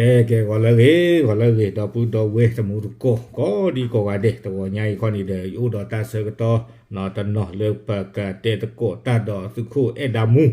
ကဲ ကဲ ဂီၤလၢအဂ့ၤ ဂီၤလၢအဂ့ၤ ဒီပုၢ်ဒီဝဲၢ်တံၤသကိး ကိးဒံကိးဂၤဒဲး တဂီၤညါအံၤခီန့ၣ်ဒီး ယအိၣ်ဒီးတၢ်ဆၢကတီၢ် တနီၤလၢပကတဲသကိးတၢ်ဒီးသုးခိၣ်အဲၣ်ဒါမူ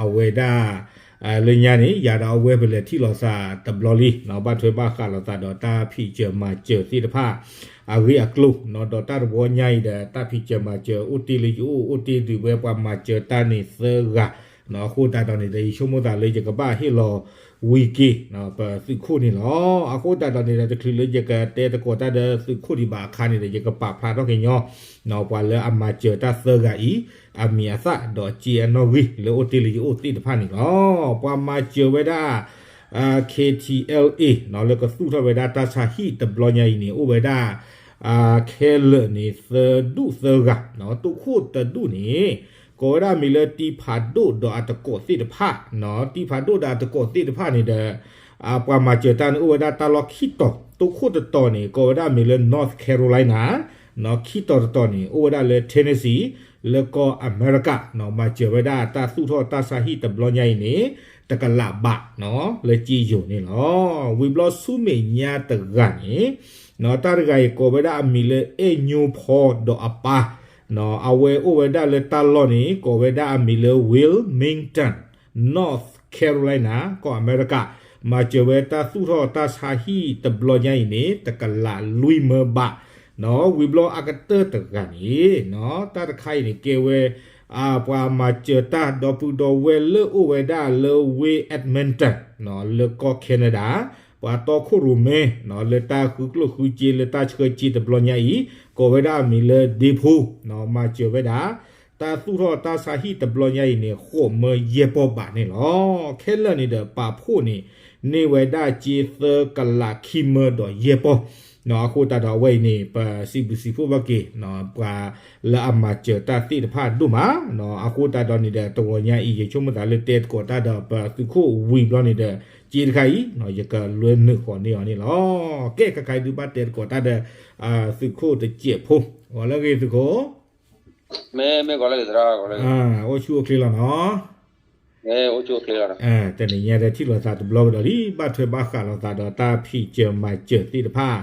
အဝဲဒၣ် လၢညါန့ၣ် ယၤဒီးအဝဲပလဲၤထံၣ်လိာ်သးတဘျီလံ ဘၣ်ထွဲဘၣ်ဃးလိာ်သးဒီးတၢ်ဖံးစၢၤမၤစၢၤသ့ၣ်တဖၣ် အဂ့ၢ်အကျိၤ ဒီးတၢ်တဝီညါအံၤဒီး တၢ်ဖံးစၢၤမၤစၢၤအိၣ်တ့ၢ်လၢယအိၣ် အိၣ်တ့ၢ်ဒုးဝဲပှၤမၤစၢၤတၢ်န့ၣ်သၢဂၤ အဃိသတးဒီးန့ၣ်ဒီး ယဆိကမိၣ်သးလၢယကဘၣ်ဟ့ၣ်လီၤဝံၤက့ၤ ပသုးခိၣ်န့ၣ်လီၤ. အဃိသတးဒီးန့ၣ်ဒီး တချုးလၢယကတဲသကိးတၢ်ဒီးသုးခိၣ်ဒံးဘၣ်အခါန့ၣ်ဒီး ယကပာ်ဖျါထီၣ်က့ၤညီ ပှၤလၢအမၤစၢၤတၢ်သၢဂၤအံၤ အမံၤအသၣ်ဒီးစ့အနီၣ်ဂံၢ်လၢအိၣ်တ့ၢ်လၢယအိၣ်သ့ၣ်တဖၣ်န့ၣ်လီၤ. ပှၤမၤစၢၤဝဲဒၣ် KTLA လၢကသူၣ်ထီၣ်ဝဲဒၣ်တၢ်ဆါဟံၣ်တဘျီညါအံၤန့ၣ် အိၣ်ဝဲဒၣ် ခဲလၢာ်န့ၣ်သၢဒူၣ်သၢဂၤ တိခိၣ်တဒူၣ်န့ၣ် ကိးဝဲဒၣ်အမံၤလၢတံဖးဒိၣ်ဒီးအတကိးသ့ၣ်တဖၣ် တံဖးဒိၣ်ဒီးအတကိးသ့ၣ်တဖၣ်န့ၣ်ဒီး ပှၤမၤစၢၤတၢ်န့ၣ်အိၣ်ဝဲဒၣ်တၢ်လီၢ်ခံတီၤ တိခိၣ်တတီၤန့ၣ် ကိးဝဲဒၣ်အမံၤလၢ North Carolina ခံတီၤတတီၤန့ၣ် အိၣ်ဝဲဒၣ်လၢ Tennessee လၢကီၢ်အမဲရကၤ မၤစၢၤဝဲဒၣ်တၢ်သူၣ်ထီၣ်တၢ်ဆါဟံၣ်တဘျီညါအံၤန့ၣ် တကလးဘး လၢကၠ့ယိၤန့ၣ်လီၤ. ဝံၤဘျီဆူမဲာ်ညါတဂၤန့ၣ် တၢ်တဂၤအံၤကိးဝဲဒၣ်အမံၤလၢအဲၣ်ညိဖီဒီးအပၢ် အဝဲအိၣ်ဝဲဒၣ်လၢတၢ်လီၢ်န့ၣ် ကိးဝဲဒၣ်အမံၤလၢ Wilmington North Carolina ကီၢ်အမဲရကၤ မၤစၢၤဝဲတၢ်သူၣ်ထီၣ်တၢ်ဆါဟံၣ်တဘျီညါအံၤန့ၣ် တကလးလွံၢ်မၢဘး ဝံၤဘျီအကတၢၢ်တဂၤန့ၣ် တၢ်တခါအံၤန့ၣ် ကဲဝဲ ပှၤမၤစၢၤတၢ်ဒီပုၢ်ဒီဝဲၢ်လၢအိၣ်ဝဲဒၣ်လၢဝ့ၢ် Edmonton လၢကီၢ် Canada ပှၤတီခိၣ်ရိၣ်မဲ လၢတၢ်ဃုကျိၣ်ဃုစ့လၢတၢ်ဆှၢစ့တဘျီညါအံၤ ကိးဝဲဒၣ်အမံၤလၢ ဒ့ဖိ မၤစၢၤဝဲဒၣ် တၢ်သူၣ်ထီၣ်တၢ်ဆါဟံၣ်တဘျီညါအံၤန့ၣ် ဃိးမၢယဲၢ်ပီၢ်ဘးန့ၣ်လီၤ. ခဲလၢာ်န့ၣ်ဒီးပာ်ဖှိၣ်န့ၣ် န့ၢ်ဝဲဒၣ်စ့သၢကလးခံမၢဒီးယဲၢ်ပီၢ် အဃိသတးဒီးအဝဲအံၤန့ၣ် ပစံးဘျုးစံးဖှိၣ်ဘၣ်က့ၤ ပှၤလၢအမၤစၢၤတၢ်သ့ၣ်တဖၣ်ဒိၣ်မး အဃိသတးဒီးန့ၣ်ဒီး တဂီၤညါအံၤ ယဆိကမိၣ်သးလၢတဲသကိးတၢ်ဒီးပသုးခိၣ်ဝံၤဘျီန့ၣ်ဒီး စ့တခါအံၤ ယကလွဲနုာ်ဃီၤန့ၢ်အီၤန့ၣ်လီၤ. ကဲ ခဲခါအံၤဒုးဘၣ်တဲသကိးတၢ်ဒီး သုးခိၣ်တစဲးဖိ ဂီၤလၢအဂ့ၤသုးခိၣ် မ့ၢ်မ့ၢ်ဂီၤလၢအဂ့ၤသရၣ် ဂီၤလၢအဂ့ၤ အိၣ်ဆူၣ်အိၣ်ချ့လီၤနီၤ မ့ၢ်အိၣ်ဆူၣ်အိၣ်ချ့လီၤ တနံၤညါဒီးထံၣ်လိာ်သးတဘျီကဒီးလံ ဘၣ်ထွဲဘၣ်ဃးလိာ်သးဒီးတၢ်ဖံးစၢၤမၤစၢၤသ့ၣ်တဖၣ်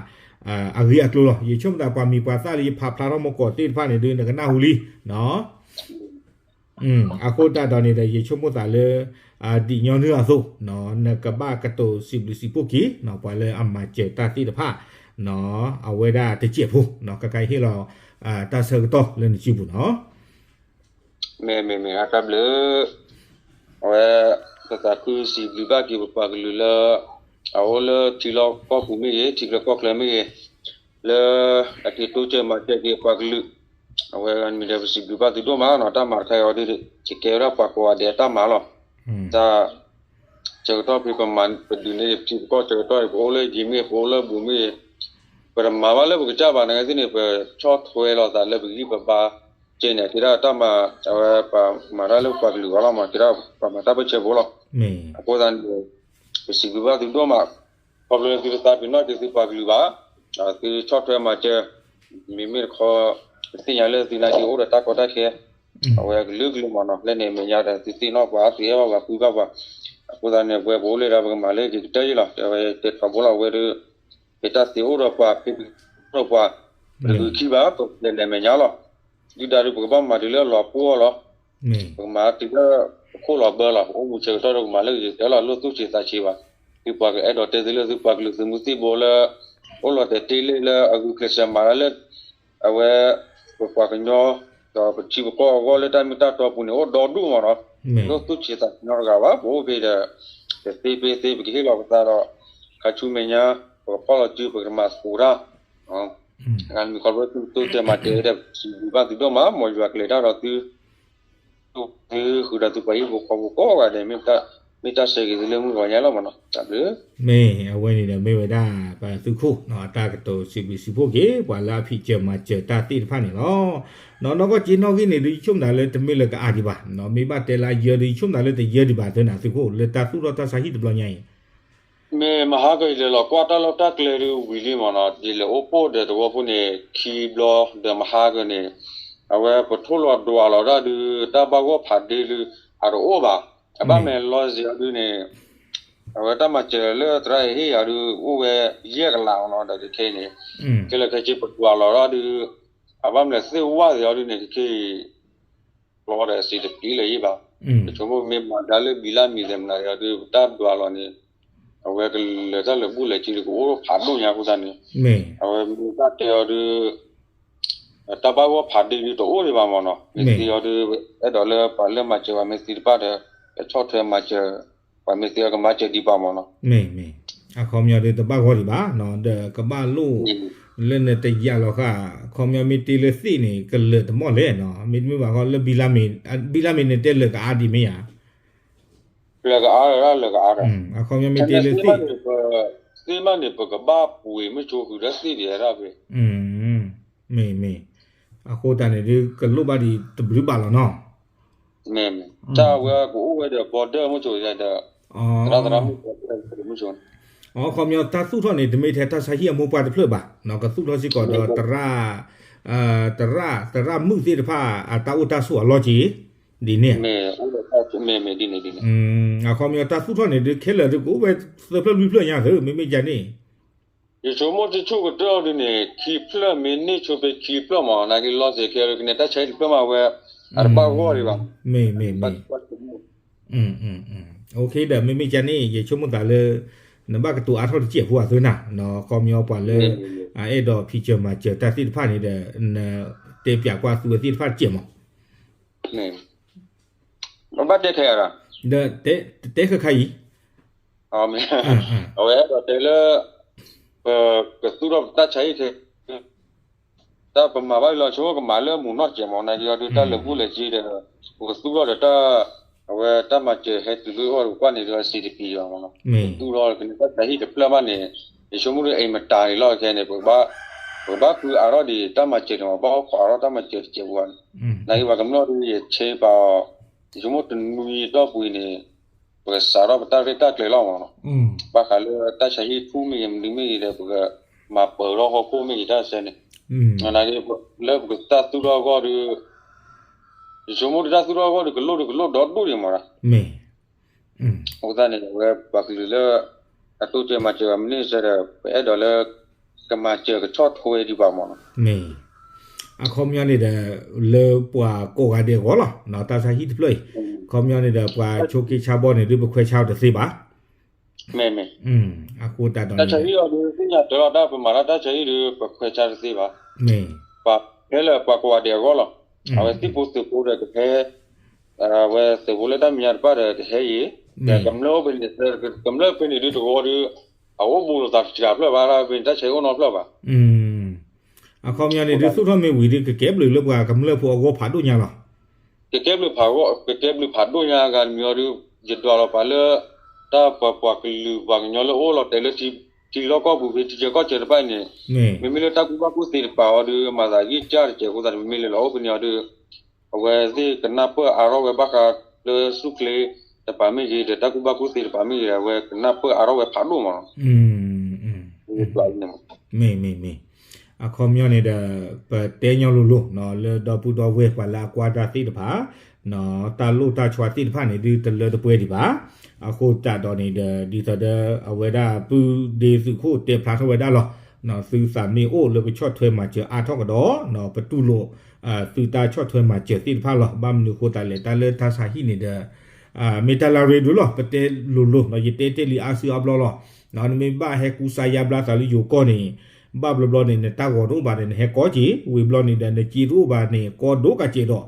အဂ့ၢ်အကျိၤလီၤ. ယဆိကမိၣ်သးပှၤမံၤပှၤသၣ်လၢယဖးဖျါထီၣ်မကီးသ့ၣ်တဖၣ်န့ၣ်ဒုး နကနၢ်ဟူလံ အဃိသတးဒီးန့ၣ်ဒီး ယဆိကမိၣ်သးလၢ ဒ်ညီနုၢ်အသိး နကဘၣ်ကတိၤစံးဘျုးစံးဖှိၣ်က့ၤ ပှၤလၢအမၤစၢၤတၢ်သ့ၣ်တဖၣ် အဝဲဒၣ်တစဲးဖိ ခဲခါအံၤဟ့ၣ်လီၤ တၢ်ဆၢကတီၢ်လၢနစုပူၤနီၤ မ့ၢ်မ့ၢ်မ့ၢ်အတၢ်ဘျုး အဝဲ ပသးခုစံးဘျုးဘၣ်က့ၤပပှၤကလုာ်လၢ အအိၣ်လၢထံလီၢ်ကီၢ်ပူၤမ့ၢ်ဂ့ၤ ထံချၢကီၢ်ချၢမ့ၢ်ဂ့ၤ လၢအက့ၤတိစၢၤမၤစၢၤက့ၤပှၤကလုာ် အဝဲမ့ၢ်ဒီးပစံးဘျုးဘၣ်သုဒိၣ်မးနီၤ တၢ်မၤတခါအံၤအီၤဒ် ယကဲဝဲဒၣ်ပှၤကိးဂၤဒဲးအတၢ်မၤလီၤ. တၢ် ဆၢကတီၢ်ဖဲပမၤပဒုးန့ၢ်ထံပကီၢ်ဆၢကတီၢ်အံၤ ပအိၣ်လၢယံၤမ့ၢ် ပအိၣ်လၢဘူးမ့ၢ် ပတမၤဘၣ်လၢပကစၢ်ဘၣ် နကသ့ၣ်န့ၣ် ပဆီၣ်ထွဲလိာ်သးလၢပဂံၢ်ပဘါ ကဲန့ၣ် ကဲဒၣ်တၢ်မၤ အဝဲပမၤတၢ်လၢပှၤကလုာ်အဂီၢ်လီၤမး ကဲဒၣ်ပှၤမၤတၢ်ပၢၢ်ဆၢဖိလီၤ. အဃိသတးန့ၣ် ပစံးဘျုးဘၣ်သုဒိၣ်မး ခီဖျိလၢသုတသးပ့ၤနီၣ်က့ၤသုပှၤကလုာ်ဘၣ် သုဆီၣ်ထွဲမၤစၢၤ မ့မ့ၢ်တခီ ပသ့ၣ်ညါလၢသုနာ်က့ၤအိၣ်ဒီးတၢ်ကီတၢ်ခဲ အဝဲကလုာ်ကလုာ်မးနီၤ လၢန့ၣ်အမဲာ်ညါဒီး သုသ့ၣ်နီၣ်ပှၤ သုအဲၣ်ဘၣ်ပှၤ ဃုဘၣ်ပှၤ အဃိသတးန့ၣ် ပဝဲပအိၣ်လၢဒီးပကမၤလၢက့ၤကတၢၢ်ယံၤလီၤ အဝဲတဲထီဘိလီၤ အဝဲဒၣ် ပတၢ်သ့အိၣ်ဒီးပှၤ ဖဲပအိၣ်ဒီးပှၤ ပတဂုာ်ခံဘၣ် ပလဲၤလဲၤမဲာ်ညါလီၤ ဒုၣ်ဒါဒုး ပကဘၣ်မၤတုၤလၢအလီၤပှီၢ်လီၤ. ပကမၤတုၤလၢပခိၣ်လီၤဘၢလီၤ ပအိၣ်မူဆၢကတီၢ်ဒီး ပကမၤလၢက့ၤကတၢၢ်လီၤ လိၣ်သူၣ်ဆံးသးဆံးဘၣ်. သုပှၤကအဲၣ်ဒိးတဲသုလၢသုပှၤကလုာ်သုးမုၢ်သံၣ်ဘိလၢ အိၣ်လီၤတဲာ်တ့ၢ်လံလၢအဂုာ်ကျဲးစၢးမၤတၢ်လၢ အဝဲ ပပှၤကညီ ဒီးပထံပကီၢ်အဂီၢ်လၢတၢ်မ့ၢ်တၢ်တီပူၤန့ၣ် အိၣ်ဒီဒူၣ်မးနီၤ လိၣ်သူၣ်ဆံးသးဆံးနီတဂၤဘၣ် ပအိၣ်ဖဲဒီး တသ့ဖဲသ့ ပကဟ့ၣ်လီၤပသးဒီး ခါဆူမဲာ်ညါ ပကဖီၣ်လီၤစု ပကမၤသကိးတၢ် မ့ၢ်ခီဖျိသုတိစၢၤမၤစၢၤဒီး စံးဘျုးဘၣ်သုဒိၣ်မး မ်ယွၤကျဲၤတၢ်ဒီးသု သုဃုာ်ဒီးသုပှၤဟံၣ်ဖိဃီဖိကိးဂၤဒဲး မ့ၢ်တၢ်ဆၢဂ့ၤသုလၢမုၢ်ဂီၤညါလီၤမးနီၤ တၢ်ဘျုး မ့ၢ်အဝဲန့ၣ်ဒီးမ့ၢ်ဝဲဒၣ် ပသုးခိၣ် အတၢ်ကတိၤစံးဘျုးစံးဖှိၣ်က့ၤ ပှၤလၢအဖံးစၢၤမၤစၢၤတၢ်သ့ၣ်တဖၣ်န့ၣ်လီၤ. နီၢ်နီၢ်ကီၢ်က့နီၣ်ဂံၢ်န့ၣ် ဒုးယဆိကမိၣ်သးလၢတမ့ၢ်လၢကအါဒံးဘၣ် မ့ၢ်ဘၣ်တဲလၢအယၢ ဒုးယဆိကမိၣ်သးလၢတယၢဒံးဘၣ်သနာ်သုးခိၣ် လၢတၢ်သူၣ်ထီၣ်တၢ်ဆါဟံၣ်တဘျီညါအံၤ မ့ၢ်မဟါကယလဲၤလီၤကွၢ်တၢ်လီၢ်တၢ်ကျဲဒုးဝံၤလံမးနီၤ ယလဲၤအိၣ်ပိၢ်ဒီးသဝီဖိန့ၣ် ခံဘျီဒီးမဟါကန့ၣ် အဝဲပထိၣ်လီၤဒွးလီၤဒၣ်ဒုး တၢ်ဘၣ်ဂီၢ်ဖးဒ့ဒုး အတအိၣ်ဘၣ် အဘၣ်မဲာ်လီၤစ့ၢ်အီၤဒုးန့ၣ် အဝဲတၢ်မၤစၢၤလၢသရၣ်အံၤဟ့ၣ်ယၤဒုး အိၣ်ဝဲယဲၢ်ကလးနီၤ ဒီးခဲအံၤန့ၣ် ခဲလၢာ်ခဲဆ့ပဒွးလီၤဒီး အဘၣ်မနုၤသ့ၣ်ဝၣ်သ့ၣ်အီၤဒုးန့ၣ် ခဲအံၤ ကျီဒီးစံးတပျံၤလၢၤယံၣ်ဘၣ်. ပဆိကမိၣ်မ့ၢ်မၤဒါလၢဘံလၢ်မံၤသ့ၣ်မနုၤအီၤဒုး ပတၢ်ဒွးလီၤန့ၣ် အဝဲကလၢာ်တၢ်လၢာ်ဘူၣ်လၢာ်စ့ဒုး ကအိၣ်ဖးဒိၣ်ညါအဃိသတးန့ၣ် အဝဲမ့ၢ်တၢ်တဲအီၤဒုး တၢ်ဘၣ်ဂီၢ်ဖးဒိၣ်ဒုးတအိၣ်ဒံးဘၣ်မ့ၢ်နီၤ. မ့ၢ်သ့အီၤဒုး အဲၣ်ဒိးလၢပှၤလၢမၤစၢၤပှၤမ့ၢ်သံတဖၣ်ဒီး ကဆီၣ်ထွဲမၤစၢၤ ပှၤမ့ၢ်သံအီၤကမၤစၢၤဒံးပှၤမ့ၢ်နီၤ. မ့ၢ်မ့ၢ် အခီပညီဒုးတဘၣ်ဂီၢ်ဒံးဘၣ်နီၤ ဒီးကဘၣ်လိၣ် လၢနတယာ်လီၤဃာ် အခီပညီမ့ၢ်တ့လၢသ့ၣ်န့ၣ် ကလၢာ်တမီၢ်လဲၣ်နီၤ မ့တမ့ၢ်ဘၣ်ဃီလၢ ဘံလၢ်မ့ၤန့ၣ်တဲလၢာ်ကအါဒံးမ့ၢ်ဧါ. လၢာ်ကအါလၢာ်ကအါ အခီပညီမ့ၢ်တ့လၢသ့ၣ် သ့ၣ်မးန့ၣ် ပကဘၣ်ပှ့ၤမ့ၢ်ဆိဃုာ်ဒီးသ့ၣ်ဒံးဒၣ်ဖဲ မ့ၢ်မ့ၢ် အဃိသတးန့ၣ်ဒုး ကလိၣ်ဘၣ်ဒံးတဘျုးဘၣ်လီၤနီၤ. မ့ၢ်မ့ၢ် တၢ်ဝဲကအိၣ်ဝဲဒီး border မ့ၢ်ဆိဒီး သရၣ်သရၣ်မုၣ် border မ့ၢ်ဆိ အခီပညီတၢ်သူၣ်ထီၣ်န့ၣ် တမ့ၢ်ထဲတၢ်ဆါဟံၣ်အမိၢ်ပှၢ်တဖျၢၣ်ဘၣ်နီၤ ကသူၣ်ထီၣ်စ့ၢ်ကီးဒီး သရၣ် သရၣ် သရၣ်မုၣ်သ့ၣ်တဖၣ် အတၢ်အိၣ်တၢ်ဆိးအလီၢ်က့ၤ ဒ်န့ၣ် အခီပညီတၢ်သူၣ်ထီၣ်န့ၣ်ဒုး ခဲလၢာ်ဒုးကအိၣ်ဝဲသၢဖျၢၣ်လွံၢ်ဖျၢၣ်ညါသ့ မ့မ့ၢ်ကန့ၣ် ယဆိကမိၣ်တဆိကတၢၢ်အီၤဒုးန့ၣ် ခံဖျၢၣ်မ့ၢ်န့ၢ်ဆိဖဲခံဖျၢၣ်မး နာ်က့လီၤစ့ၢ်ကီးကန့ၣ် တၢ်ဆါဟံၣ်တဖျၢၣ်မးဝဲ အတဘၣ်ဂီၢ်ဒံးဘၣ်. မ့ၢ်မ့ၢ်မ့ၢ် အိၣ်ခ့ဒီးမ့မ့ၢ်ကန့ၣ် ယဆိကမိၣ်သးလၢ နဘၣ်ကတိၤအါထီၣ်တစဲးဖိအသ့နၤ အခီပညီပှၤလၢ အအဲၣ်ဒိးဖံးစၢၤမၤစၢၤတၢ်သ့ၣ်တဖၣ်န့ၣ်ဒီး နတဲပၠးကွၢ်သုဝဲသ့ၣ်တဖၣ်တစဲးမး ဘၣ်တဲခဲအံၤဒီး တဲဃၣ်ခါအံၤ အဝဲအဲၣ်ဒိးတဲလၢ ပကသူၣ်ထီၣ်ပတၢ်ဆါဟံၣ်ခဲ တၢ်ပမၤဘၣ်လီၤဆိကမၤလၢမူးနီၢ်စဲးမး နာ်က့အီၤဒုး တၢ်လၢာ်ဘူၣ်လၢာ်စ့ဒီး ပကသူၣ်ထီၣ်ဒီးတၢ် အဝဲတၢ်မၤစၢၤဟဲတုၤလၢအီၤဒီးကွၢ်န့ၣ်ဒီး စံးတပံၤလီၤမး ပကသူၣ်ထီၣ်ကန့ၣ် တၢ်ဆါဟံၣ်တဖျၢၣ်ဘၣ်န့ၣ် ယဆိကမိၣ်ဒုး အံၤမတၤန့ၣ်လီၤခဲန့ၣ် ပကဘၣ်ဃုအါထီၣ်ဒံးတၢ်မၤစၢၤန့ၣ်မး ဘၣ်အိၣ်ခိးအါထီၣ်တၢ်မၤစၢၤတစဲးဖိန့ၣ် နာ်က့ပှၤကမျၢၢ်ဒုး ယဆ့ပာ်အီၤ ယဆိကမိၣ်တနွံအတီၢ်ပူၤအံၤန့ၣ် ပကစးထီၣ်ပတၢ်ရဲၣ်တၢ်ကျဲၤလီၤမးနီၤ ဘၣ်ဃးလၢတၢ်ဆါဟံၣ်ထူၣ်မ့ၢ်ဂ့ၤ မနုၤမ့ၢ်ဂ့ၤဒီး ပကမၤပၢၤထီၣ်ဟီၣ်ခိၣ်မ့ၢ်ဂ့ၤတၢ်ဆါန့ၣ် နာ်က့ လၢပကတၢ်သူၣ်ထီၣ်အဂီၢ်ဒီး ယဆိကမိၣ်ဒုးတၢ်သူၣ်ထီၣ်အဂီၢ်ဒီး ကလိၣ်ဒီးကလိၣ်ဒီဒူၣ်ဒံးမးနီၤ အဃိသတးန့ၣ် အဝဲပှၤကလုာ်လၢ အတိစၢၤမၤစၢၤပှၤမနုၤစ့ၢ်ဒီး ပအဲၣ်ဒိးလၢ ကမၤစၢၤကဆီၣ်ထွဲဒံးဘၣ်မးနီၤ မ့ၢ် အခီပညီန့ၣ်ဒီး လၢပှၤကိးဂၤဒဲးအဂီၢ်လီၤ တၢ်ဆါဟံၣ်တဖျၢၣ်အံၤ အခီပညီန့ၣ်ဒီး ပှၤဆိးက့ဆါဘီန့ၣ်ဒုး ပခွဲးဆါအီၤတသ့ဘၣ် မ့ၢ်မ့ၢ် အဃိသတးဒီးန့ၣ် တၢ်ဆါဟံၣ်အီၤဒုး သ့ၣ်ညါတၢ်လီၤ တၢ်ပမၤတၢ်တၢ်ဆါဟံၣ်ဒုး ပခွဲးဆါတသ့ဘၣ် မ့ၢ် ပှၤဟဲလၢပှၤကိးဂၤဒဲးအဂီၢ်လီၤ အဝဲသံၣ်ဖိသုးဖိဒီးကဟဲ အဝဲသုးဖိလၢတၢ်မဲာ်ညါတဖၣ်ဒီးကဟဲအံၤ ဒီးကမျၢၢ်အိၣ်ဖဲန့ၣ် ကမျၢၢ်ဖဲန့ၣ်ဒုးတဂီၤဒုး အအိၣ်ဘူးလိာ်သးတစှၤဖျၢၣ်ဘၣ် ဖဲန့ၣ်တၢ်ဆါဟံၣ်အိၣ်နီတဖျၢၣ်ဘၣ် အခီပညီန့ၣ်ဒုး သူၣ်ထီၣ်မ့ၢ်ဝံၤဒုး ကကဲဘျုးလၢပှၤကမျၢၢ်ဖိအဂီၢ်ဖးဒိၣ်ညါလီၤ ကကဲဘျုးဖးဂီၢ် ကကဲဘျုးဖးဒိၣ်ညါအဂၤတမံၤအီၤဒုး ယဒွးလီၤပှၤလၢ တၢ်ပှၤပှၤကလုာ်ပှၤကညီလၢအိၣ်လီၤတဲာ်လၢထံလီၢ်ကီၢ်ပူၤဖဲထံဆၢကီၢ်ဆၢတဖၣ်အံၤန့ၣ် မ့မ့ၢ်လၢတၢ်ကူၣ်ဘၣ်ကူၣ်သ့တပၤအီၤဒုး မၤသးဂံၢ်စၢ်တစဲးအဃိသတးန့ၣ် မ့မ့ၢ်လၢလီၤအိၣ်ဖဲန့ၣ်အီၤဒုး အဝဲသ့ၣ်ကနၢ်ပၢၢ်အါထီၣ်ဝဲဘၣ်ဃးလၢဆူၣ်ချ့တပၤမ့ၢ်ဂ့ၤ ဒီးတၢ်ကူၣ်ဘၣ်ကူၣ်သ့တပၤမ့ၢ်ဂ့ၤ အဝဲကနၢ်ပၢၢ်အါထီၣ်ဝဲဖးဒိၣ်မး မ့ၢ်မ့ၢ်မ့ၢ် အခီပညီန့ၣ်ဒီး ပတဲညီလိၤလိၤ လၢဒီပုၢ်ဒီဝဲၢ်ပှၤလၢအကွၢ်တၢ်သ့ၣ်တဖၣ် တၢ်လိၣ်တၢ်ဆီသ့ၣ်တဖၣ်န့ၣ်ဒုး တလၢတပှဲၤဒံးဘၣ်. အဃိသတးဒီးန့ၣ်ဒီး ဒ်သိးဒီး အဝဲဒၣ်ပုၢ်ဒ့သုးခိၣ်တဲဖျါထီၣ်ဝဲဒၣ်လီၤ. သုသးမ့ၢ်အိၣ်လၢပဆီၣ်ထွဲမၤစၢၤအါထီၣ်ကဒီး ပတူၢ်လိာ် သုတၢ်ဆီၣ်ထွဲမၤစၢၤသ့ၣ်တဖၣ်လီၤ. ဘၣ်မနုၤအဃိသတးလဲၣ် တၢ်လၢတၢ်ဆါဟံၣ်န့ၣ်ဒီး မ့ၢ်တၢ်လၢအရ့ဒိၣ်လီၤ. ပတဲလိၤလိၤ ယတဲတ့ၢ်လံအါစုအါဘျီလီၤ. နမ့ၢ်ဘၣ်ဟဲကူစါယါဘျါသးလၢယိၤကီၢ်န့ၣ် ဘၣ်ဘျီဘျီန့ၣ် နတၢ်ဂီၤတအိၣ်ဘၣ်န့ၣ် နဟဲကီက့ၤ ဝံၤဘျီန့ၣ်ဒီး နစ့တအိၣ်ဘၣ်န့ၣ် ကီဒိၣ်ကးစဲးဒီး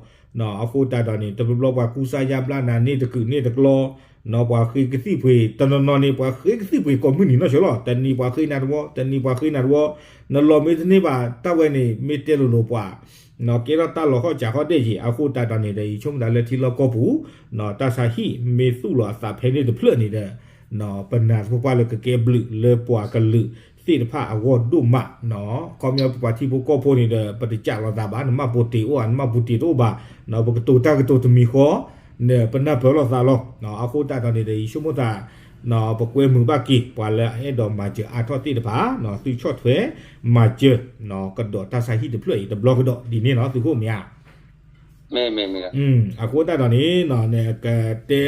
အဃိသတးဒီးန့ၣ် တဘျီဘျီပှၤကူစါယါဘျါနၤန့ၣ်တကုာ်န့ၣ်တကျီ ပှၤဃ့ကသံၣ်ပှ့ၤ တနီၤနီၤန့ၣ် ပှၤဃ့ကသံၣ်ပှ့ၤကိးမုၢ်နံၤနီၢ်ဆၢလီၤ. တနံၤပှၤဃ့နၤတဝီ တနံၤပှၤဃ့နၤတဝီ နလီၤမ့ၢ်တန့ၢ်ဘၣ် တၢ်ဝဲန့ၣ် မ့ၢ်တဲလိၤလိၤပှၤ ကဲထီၣ်တၢ်လီၤဟီၣ်စးဟီၣ်ဒဲၣ်က့ၤ အဃိသတးဒီးန့ၣ်ဒီး ယဆိကမိၣ်သးလၢထံလီၢ်ကီၢ်ပူၤ တၢ်ဆါဟံၣ်မ့ၢ်သူၣ်လီၤအသးဖဲန့ၣ်တဖျၢၣ်န့ၣ်ဒီး ပနာ်သပှၢ်ပှၢ်လၢကကဲဘျုးလၢပှၤကလုာ်သ့ၣ်တဖၣ်အဂီၢ်ဒိၣ်မး ခီပညီပပှၤထံဖိကီၢ်ဖိန့ၣ်ဒီး ပတစးလီၤသးဘၣ် နမ့ၢ်ပူၤတ့ၢ်အိၣ်ဧါ နမ့ၢ်ပူၤတ့ၢ်တအိၣ်ဘၣ် ပကတိၤတၢ်ကတိၤတမံၤဃီ ပနၢ်ပၢၢ်လိာ်သးလီၤ. အဃိသတးဒီးန့ၣ်ဒီး ယဆိကမိၣ်သး ပကွဲမုာ်ဘၣ်က့ၤ ပှၤလၢအအဲၣ်ဒိးမၤစၢၤအါထီၣ်သ့ၣ်တဖၣ် သုဆီၣ်ထွဲမၤစၢၤ ကဒီးတၢ်ဆါဟံၣ်တဖျၢၣ်အံၤ တဘျီကဒီးဒ်န့ၣ်လီၤ သုးခိၣ်မ့ၢ်ဧါ. မ့ၢ်မ့ၢ်မ့ၢ် အဃိသတးဒီးန့ၣ် နကတဲ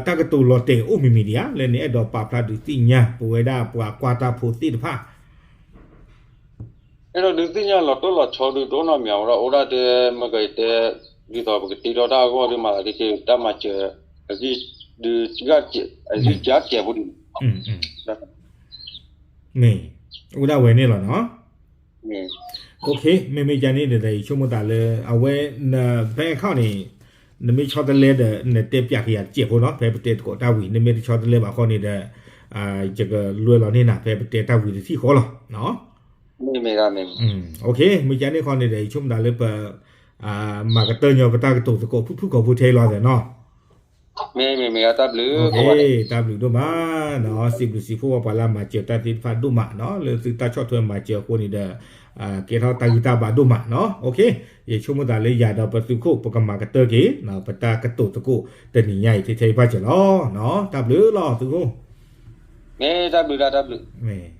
တၢ်ကတိၤလီၤတဲာ်အိၣ်မံၤမံၤဒံးဧါ လၢနအဲၣ်ဒိးပာ်ဖျါဒုးသ့ၣ်ညါ ပဝဲဒၣ်ပှၤကွၢ်တၢ်ဖိသ့ၣ်တဖၣ် အဲၣ်ဒိးဒုးသ့ၣ်ညါလီၤတိၢ်လီၤဆီဒုးတအိၣ်နီတမံၤ ဝဲဒၣ်အိၣ်ဒၣ်တဲ မ့ၢ်ကတဲ ဒ်သိးပကတ့ထီၣ်တၢ်အဂီၢ်ဒုးမၤသးက့ တၢ်မၤစၢၤ အ အဂံၢ်စၢ်စဲးဖိဒ် မ့ၢ် အိၣ်ဒၣ်ဝဲန့ၣ်လီၤနီၤ. မ့မ့ၢ်ကန့ၣ်ဒီး ယဆိကမိၣ်သးလၢ အဝဲ န bank account န့ၣ် နမ့ၢ်ဆီတလဲဒီး နတဲပၠးကယၤတစဲးဖိနီၤ ဖဲပတဲသကိးတၢ်ဝံၤ နမ့ၢ်တဆီတလဲဘၣ်ဃီန့ၣ်ဒီး ယကလွဲလီၤန့ၢ်နၤ ဖဲပတဲတၢ်ဝံၤတထံၣ်ဃီလီၤ. မ့မ့ၢ်ကန့ၣ်ဃီန့ၣ်ဒီး ယဆိကမိၣ်သးလၢပ မၤကတၢၢ်ညီပတၢ်ကတိၤသကိးဖုၣ်ဖုၣ်ကိာ်ဖိထဲအံၤလီၤနီၤ. မ့မ့ၢ် တၢ်ဘျုး တၢ်ဘျုးဒိၣ်မးနီၤ စံးဘျုးစံးဖှိၣ်ဝဲပှၤလၢအမၤစၢၤတၢ်သ့ၣ်တဖၣ်ဒိၣ်မးနီၤ လၢသုတၢ်ဆီၣ်ထွဲမၤစၢၤအဃိန့ၣ်ဒီး ကဲထီၣ်တၢ်ဂံၢ်တၢ်ဘါဒိၣ်မးနီၤ. ယဆိကမိၣ်သးလၢယၤဒီးပသုးခိၣ် ပကမၤကတၢၢ်က့ၤ ပတၢ်ကတိၤသကိးတနံၤညါအံၤ ထဲထဲအံၤဘၣ်စၢၤလီၤ. တၢ်ဘျုးလီၤသုးခိၣ်. မ့ၢ်တၢ်ဘျုးတၢ် တၢ်ဘျုး. မ့ၢ်